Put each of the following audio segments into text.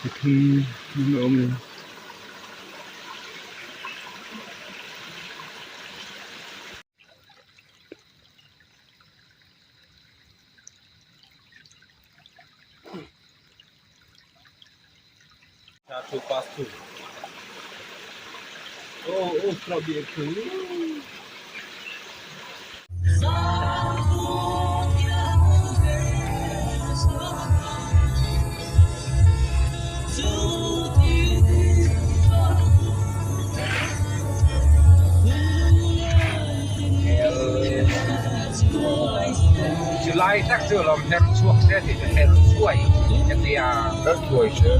Pathum an awm a ni. Chulai tak chu lawm her chhuak se tih chu her chhuai ka tia. Her chhuai se.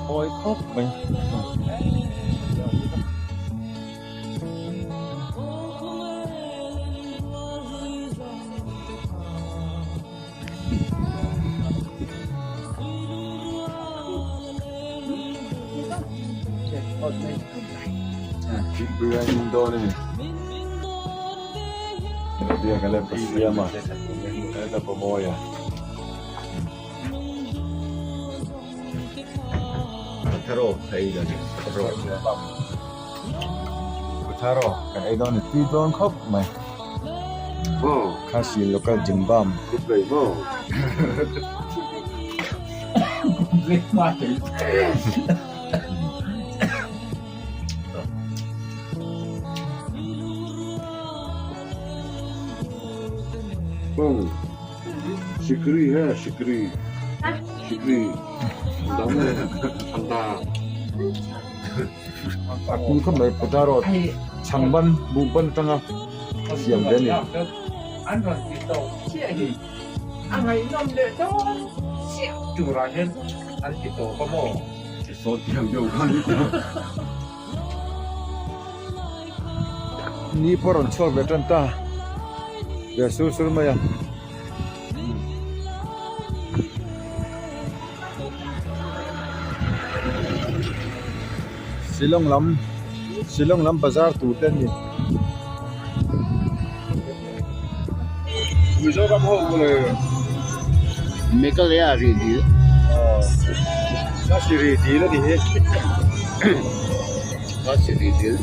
Hawi khawp mai. Thingpui dawn a ni. Biak a la siam a heta pawmawi a. Tharo kan ei dawn a ni tui dawn khawp mai. Khasi local jimbam. A tui khawp mai potato chhang ban buh ban atanga siam ve a ni. Ni pawh a rawn chhuak ve tan ta ve sur sur mai a. Shillong lam Shillong lam bazar tur te an ni. Mizoram ho mawle. Meghalaya ri dil. Khasi ri dil a ni hi. Khasi ri dil.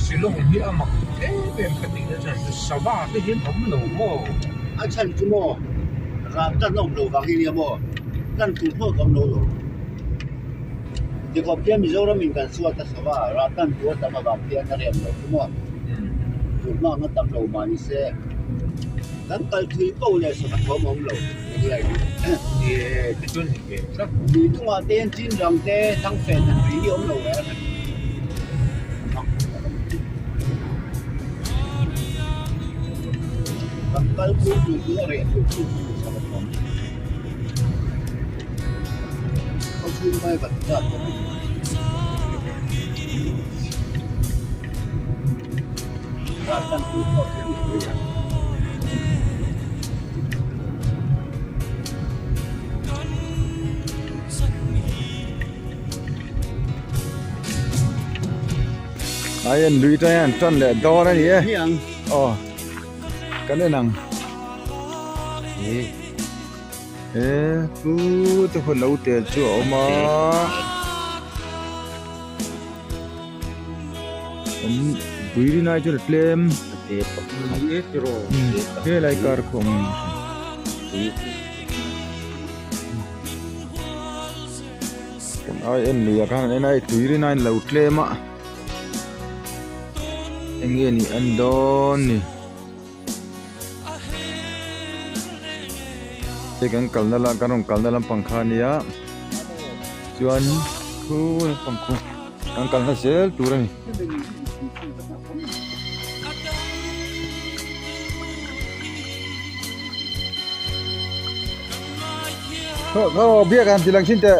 Shillong hi a mak em em ka tih na chuan sava te hian awm lo maw? A chhan chu maw ram tan awm lo vang hi nia maw tan tur hlawt awm lo lo tikhawp hian Mizoram in kan suat a sava ram tan tur a tam avang hian a rem lo chu maw tur hmang a tam lo mah ni se kan kal thui poh leh sava thawm a awm lo. Lui chungah te hian chin rang te thangfen han ri hi a awm lo e. Kan kal pui tui chu a reh pui pui pui nasa ka chuang. Khawchhung mai vat zat ka ni. Ai an lui te hian tan leh dawn a ni e aw kan en ang e chu te khaw lo tel chu a awm a. Awm tui rin ai chuan a tlem. Helai kar khu awm Kan ai en lui ah khan an en a hei tui rin aiin lo tlem a eng nge nih an dawn ni. Hei kan kalna lam kan rawn kalna lampang kha a nia chuan khu lampang khu kan kalna zel tur a ni. Aw biak an ti lang thin teh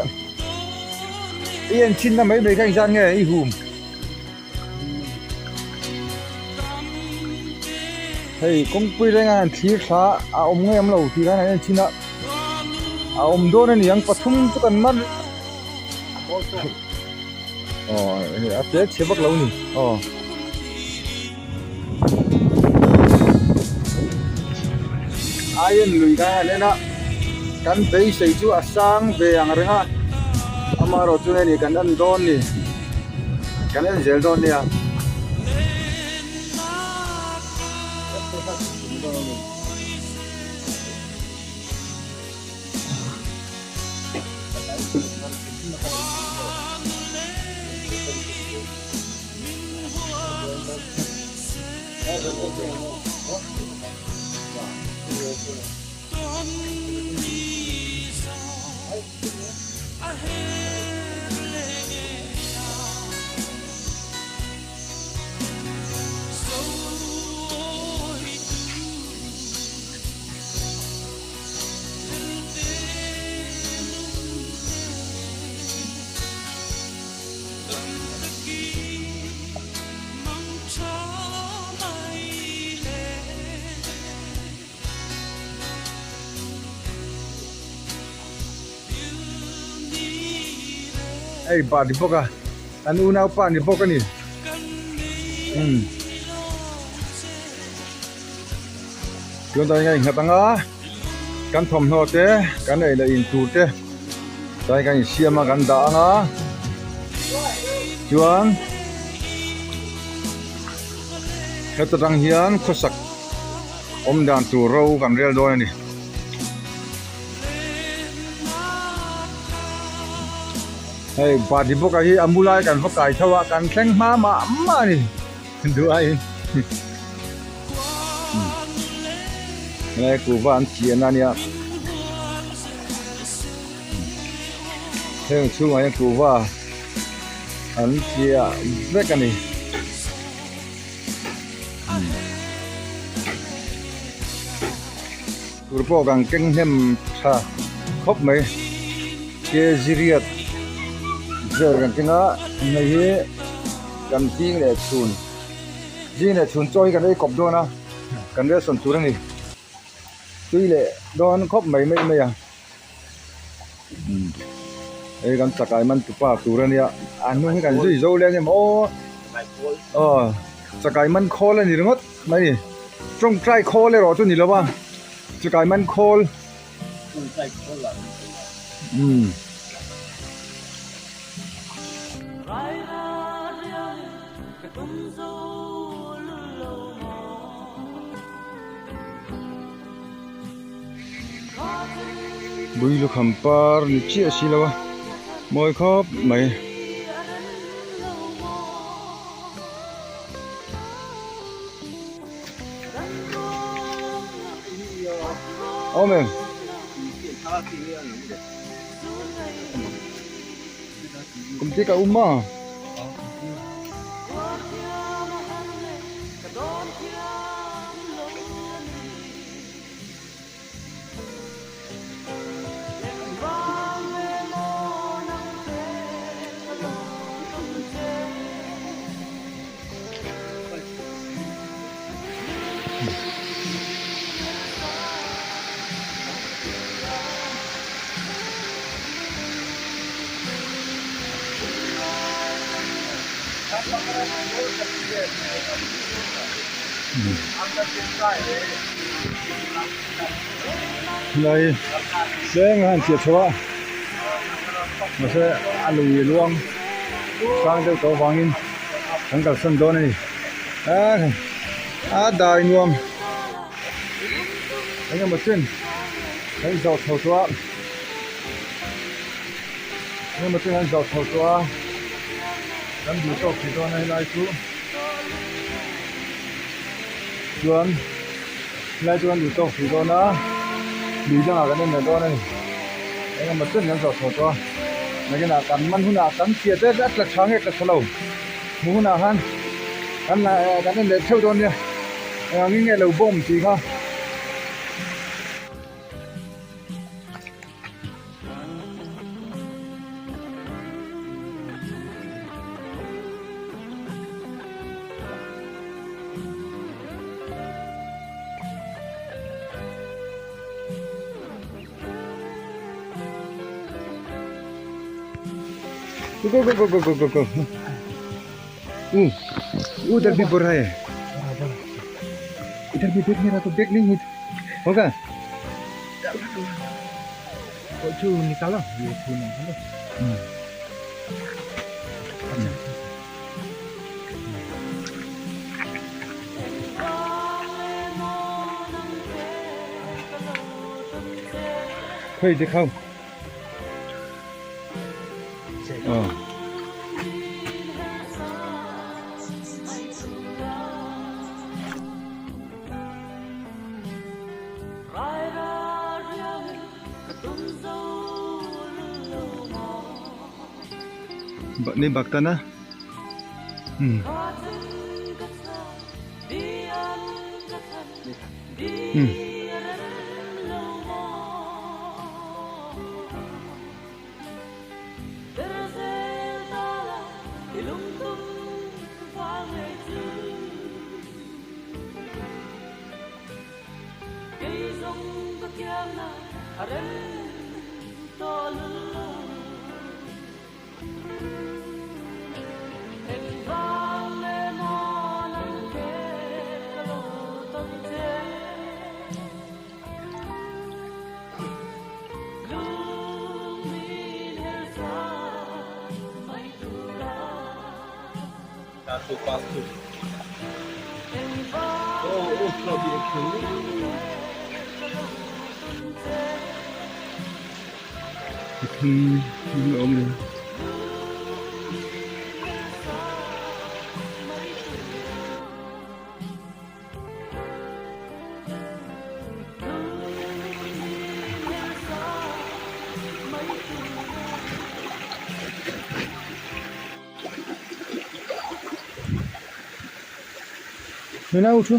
i en chhin na mai mai kha engzat nge i hum. Hei kawngpui renga han thlir thla a awm ngei awm lo tih khan an en thin a a awm dawn a ni ang pathum chu kan man aw a tel chhe vak lo a ni aw. Aian lui kha han en a kan beisei chu a sang ve ang reng a amaherawh chu hei ni kan en dawn ni kan en zel dawn nia. Hei pa ni bawk a an unaupa ni bawk a ni umm chuan tah hian a innghat ang a kan thawmhnaw te kan ei leh in tur te tlai kan insiam a kan dah ang a chuan heta tang hian khawsak awm dan tur ro kan rel dawn a ni. Hei party bawk a hi a mu lai kan va kai tho a kan thleng hma mah mah a ni duh aiin helai kuhva an chian a nia heng chhungah hian kuhva an chiah vek a ni. Tur pawh kan keng hnem tha khawp mai kg riat vel kan keng a hei hi kan zing leh chhun zing leh chhun chaw hi kan ei kawp dawn a kan ration tur a ni tui leh dawn khawp mai mai mai a hei kan chakai man tupa tur a nia a hnung hi kan zui zo leh ang em aw aw chakai man khawl a ni ringawt mai a ni tawngtai khawl erawh chu ni lo va chakai man khawl umm. Bui lukham par ni chiah si lo a mawi khawp mai. Awm em? Kum te ka um a. Helai seng a han chiah chho a mahse a lui luang sang deuh tawh avangin. Kan kalsan dawn a ni. A dai nuam eng emaw chen kan zawh chho tawh a, eng emaw chen kan zawh chho tawh a, kan duh tawk thei dawn a helai chu chuan helai chu kan duh tawk thei dawn a, lui dangah kan en leh dawn a ni. Eng emaw chen kan zawh chho tawh a, nakinah kan man hunah kan piah te a tla tha nge tla tha lo. Hmu hunah khan kan la kan en leh theuh dawn nia eng angin nge lo bawm tih kha. Go go go go go go go. उधर भी बुरा है इधर भी देख मेरा तो देख नहीं होगा जो निकालो ये छू निकालो可以दिखाओ 어. 네 박다나? 응. 응. Awm lo. Nuna उठो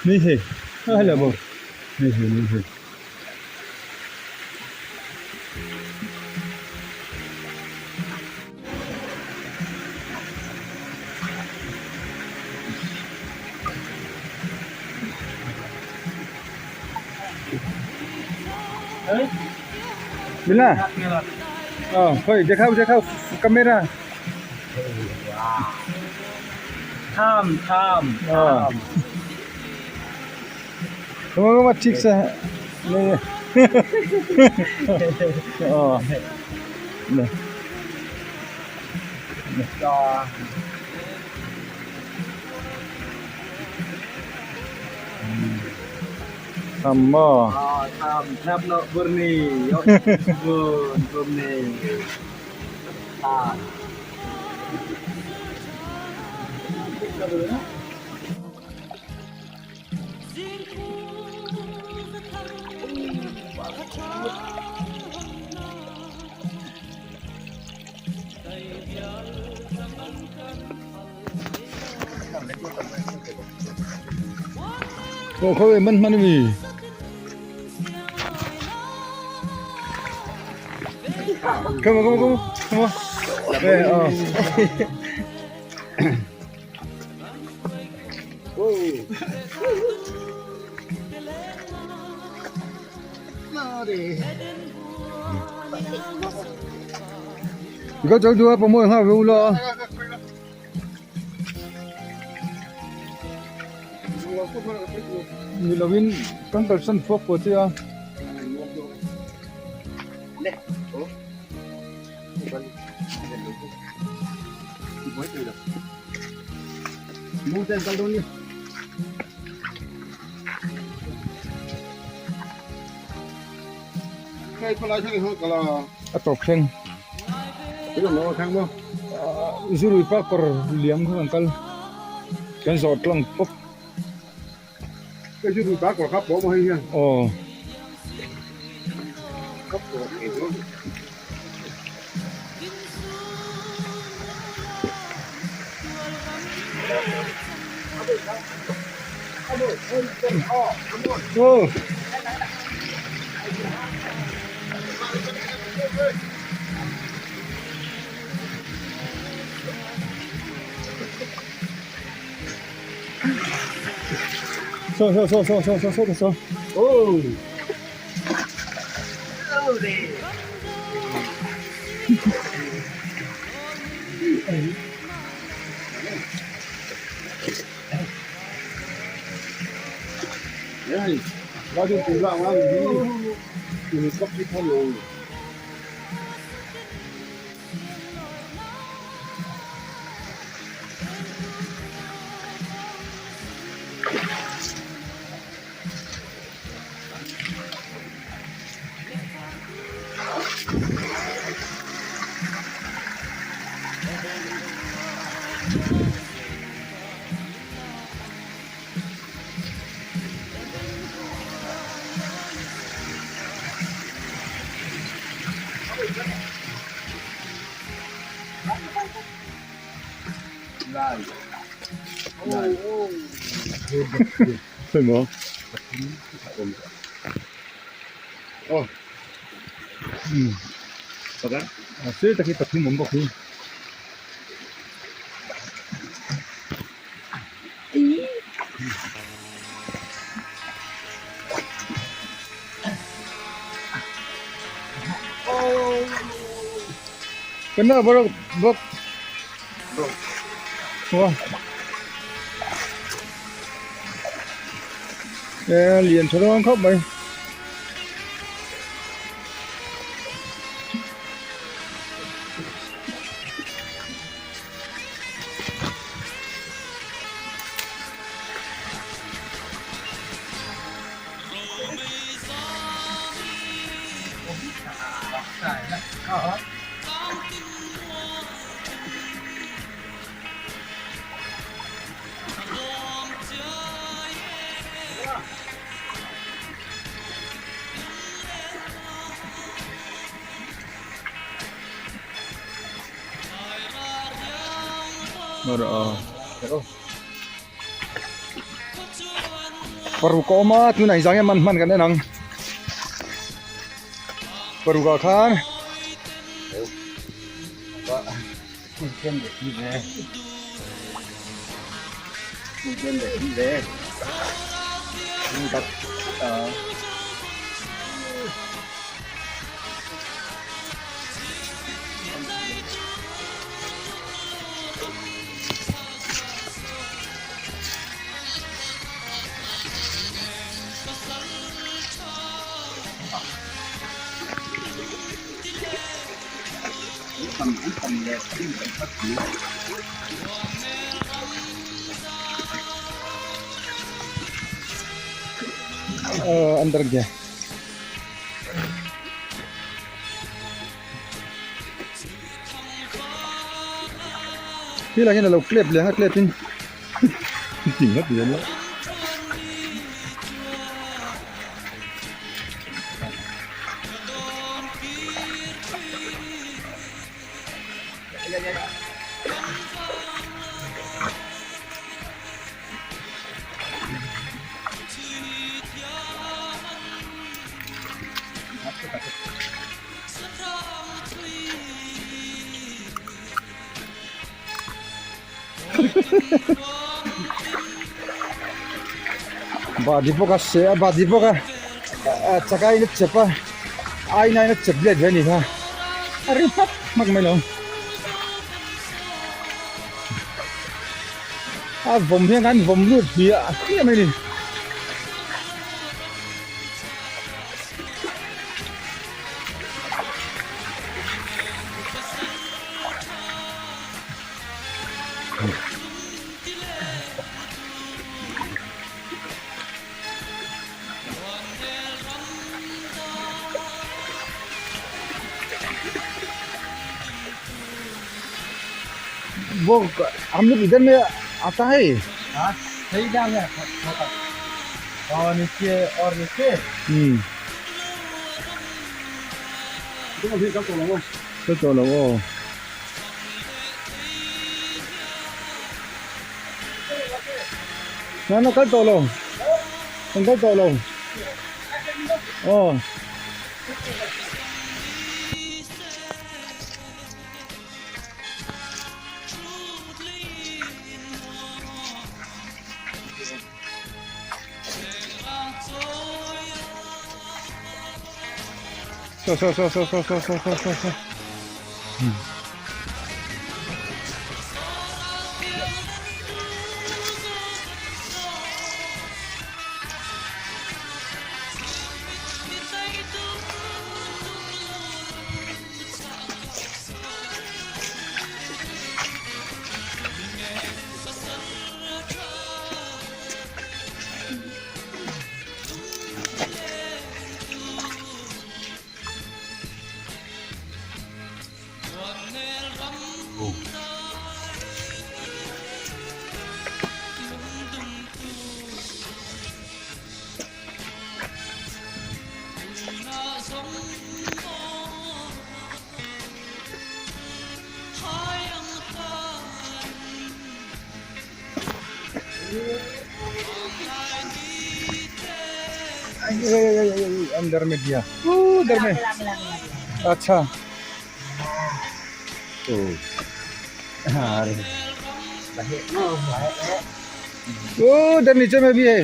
नहीं है हेलो बो नहीं है नहीं है मिला हाँ दिखाओ दिखाओ कैमरा थाम थाम हाँ तुम्हारा ठीक से नहीं हाँ नहीं Sama. Tham tháp nọ burni bun burni. Ah. Ồ, khơi mân mân gì? Come on, come on, come on, come on. 네, 어. 이거 저 누가 보면 하나 왜 울어? Nilovin kan kalsan fuak po chiya. A tawp thleng zurui pa kawr liam kha kan kal kan zawh tlang pawp aw. Aw. Saw saw saw saw saw saw saw saw. Oh. Sir tak hi pathum awm bawk hi. Kena bawk bawk. Wah. E lian tha dawn khawp mai. Paruk a awm a tunah hi zang hian man hman kan en ang paruk ah khan अंदर गया Khi là cái này là clip liền clip in chỉnh hết rồi nữa Badi bawk a se a badi bawk a ah chakai in a chep a aina in a chep let ve a ni kha a ri hmak hmak mai lo a vawm hian an vawm lut hliah hliah mai a ni. वो हम लोग इधर में आता है। हाँ सही जाम है छोटा और नीचे और नीचे। 都做了哦。那那该走了，该走了。哦。说说说说说说说说说说。अंदर में दिया, उधर में। अच्छा तो हाँ, उधर नीचे में भी है।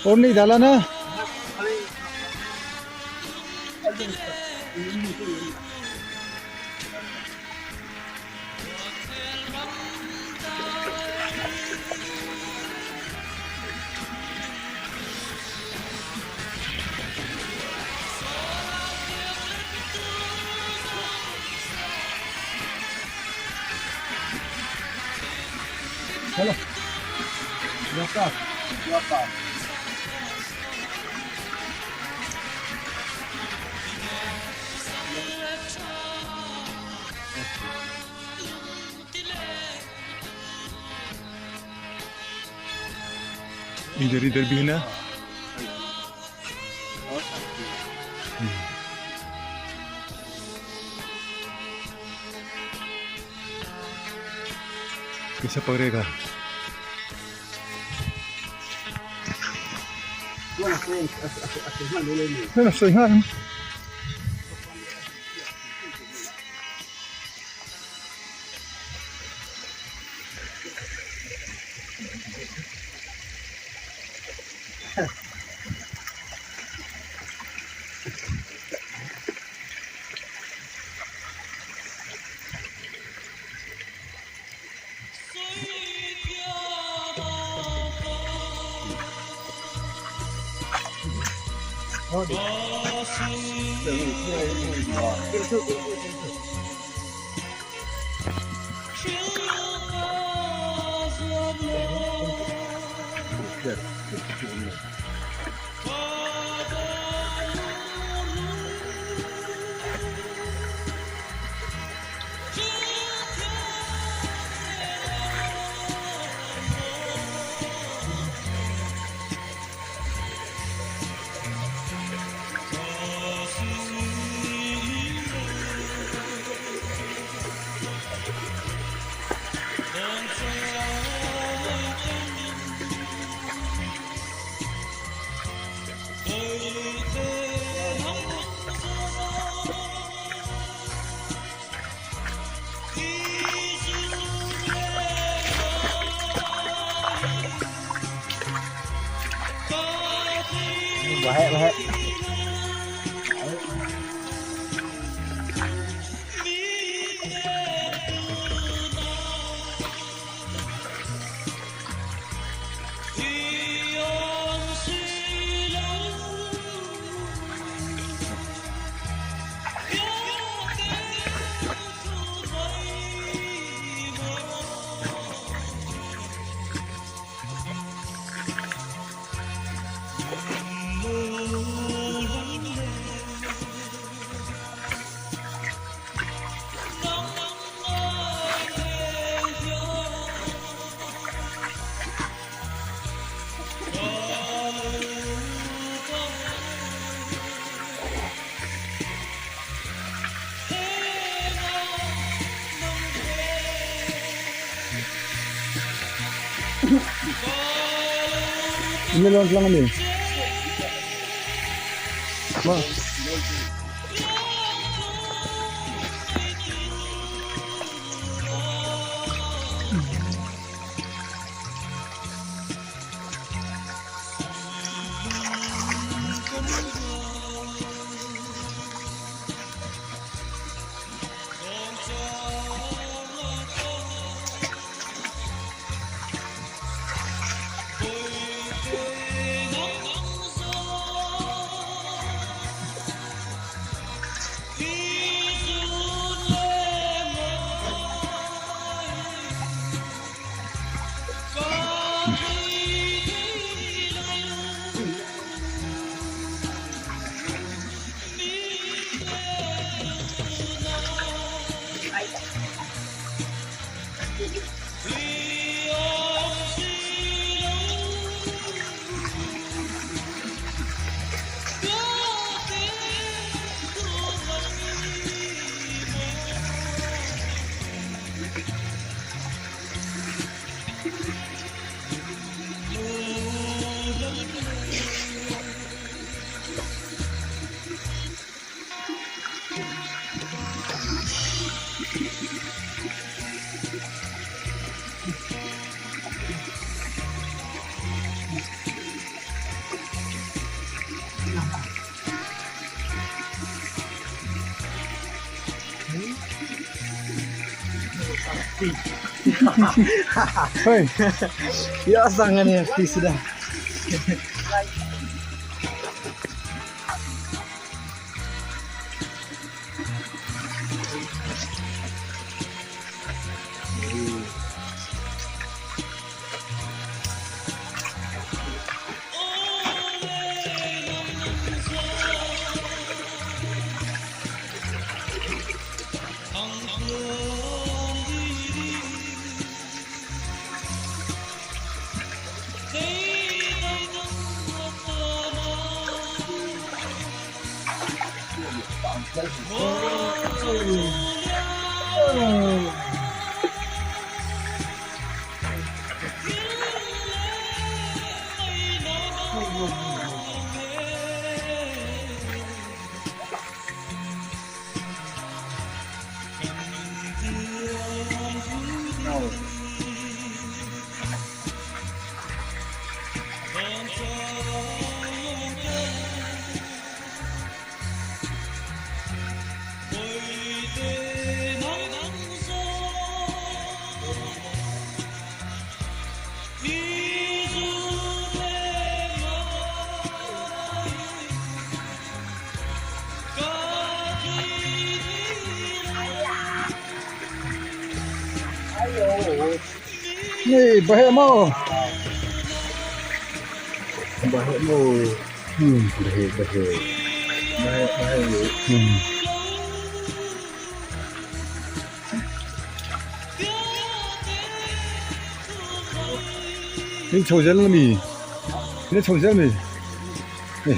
और नहीं डाला ना। चलो। इधर इधर भी है ना। कैसे पकड़ेगा? सही है। Bahaya, bahaya. In la tlang a ni ma Hei. Ya sangat ni sudah. Ni bahaya mo. Bahaya mo. Bahaya, bahaya. Bahaya, bahaya. Ni chho zel mi. Ni chho zel mi. Ni.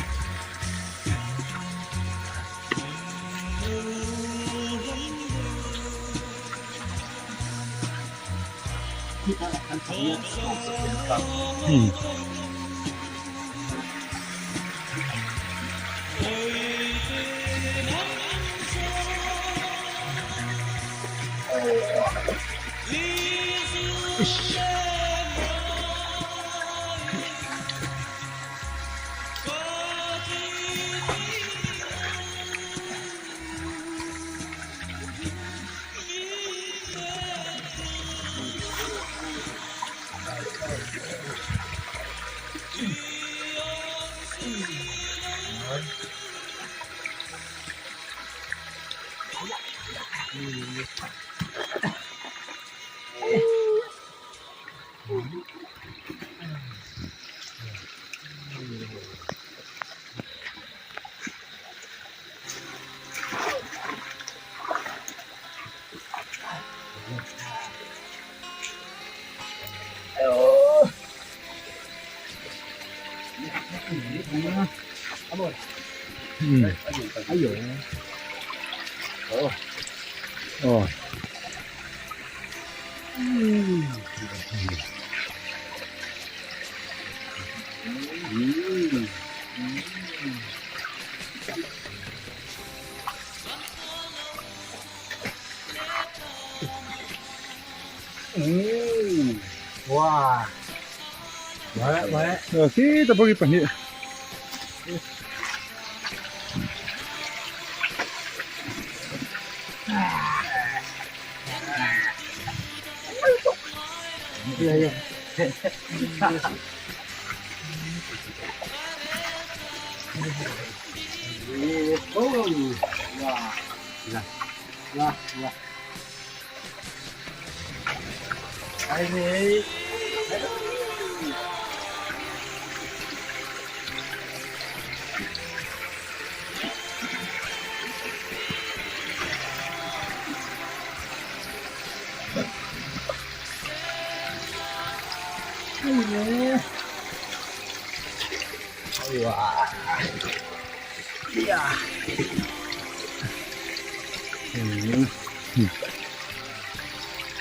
Khi ta pawh khi pahnih.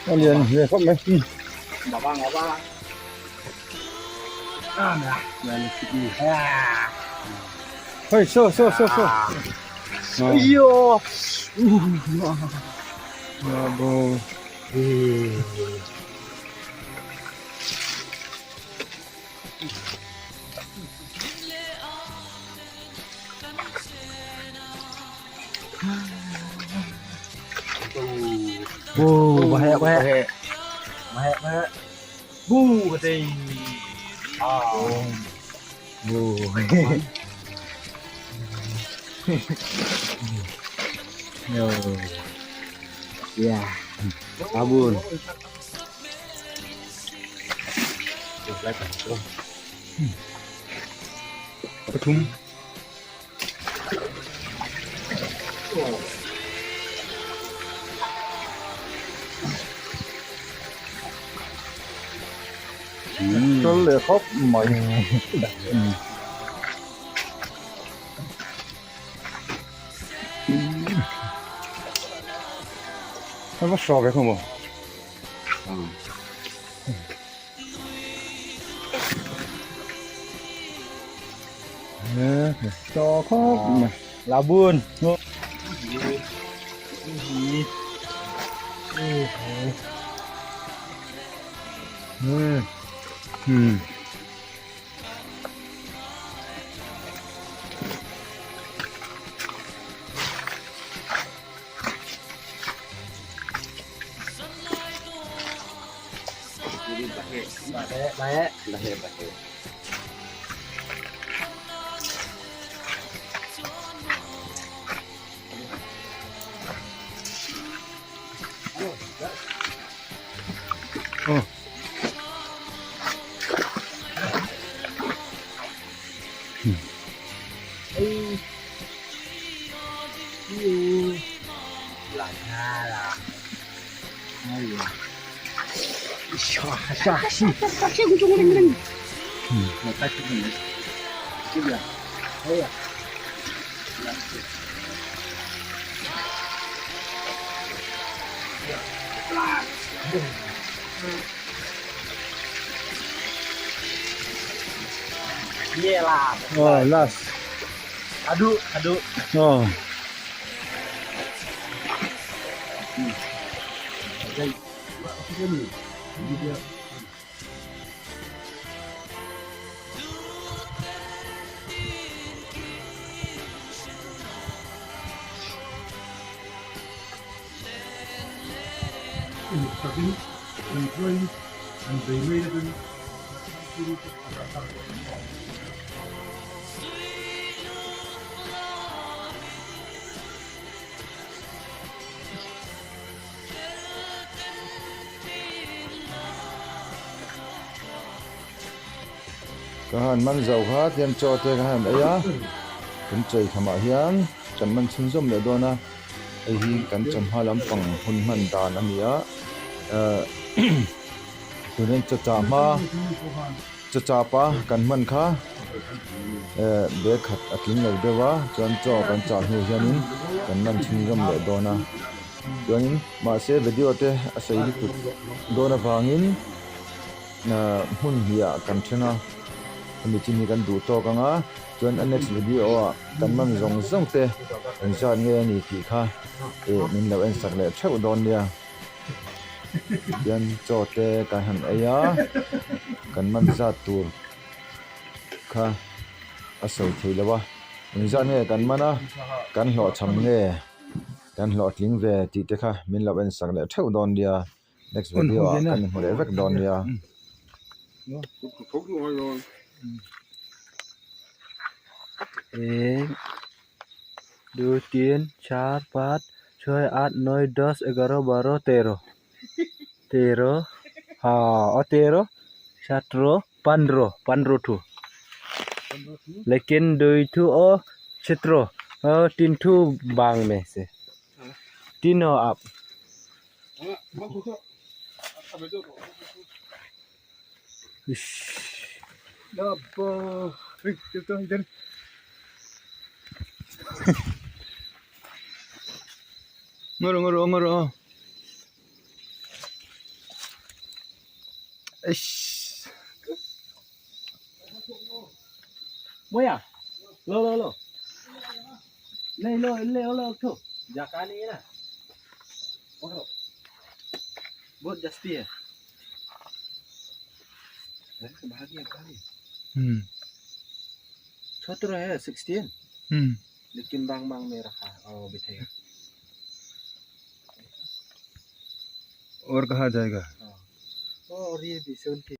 A lian hle khawp mai. Hei saw saw saw saw. Abo. Bahaya bahaya. Bahaya bahaya. Bu kata. Ah. Bu. Yo. Ya. Abun. Pathum. Kal leh khawp mai. A va hraw ve khaw maw? Cho khawp mai. Labun. Oh, last. Adu, adu. Oh. Ka han man zo kha tian chaw te ka han ei a, kan chei khamah hian kan man chhunzawm leh dawn a, hei hi kan chawhma lampang hun hman dan a ni a, ehh tunin chaw chah hma chaw chapa kan hman kha ehh bag khat a tling lo deuh a, chuan chaw kan chah hnu hianin kan man chhunzawm leh dawn a, chuanin mahse video te a sei lutuk dawn avangin. Hmun hnih ah kan then a, hemi chin hi kan duh tawk ang a, chuan a next video ah kan man zawng zawng te engzat nge a ni tih kha ih min lo en sak leh theuh dawn nia. Tichuan chaw te kan han ei a, kan man zat tur kha a sawi thei lo a, engzat nge kan man a, kan hlawhchham nge, kan hlawhtling ve tih te kha min lo en sak leh theuh dawn nia. Next video ah kan inhmu leh vek dawn nia. एक दो तीन चार पाँच छः आठ नौ दस ग्यारह बारह तेरह तेरह हाँ और तेरह सत्रह पंद्रह पंद्रह ठो लेकिन दो ठो और सत्रह और तीन ठो बांग में से तीनों आप Ngawr ngawr ngawr aw eish Moya lo lo lo नहीं लो ले लो तो जाका नहीं है ना पकड़ो बहुत जस्ती है भागिए भागिए छोटा है 16 लेकिन बांग बांग में रखा है और बिठाएगा और कहाँ जाएगा और ये भी 17.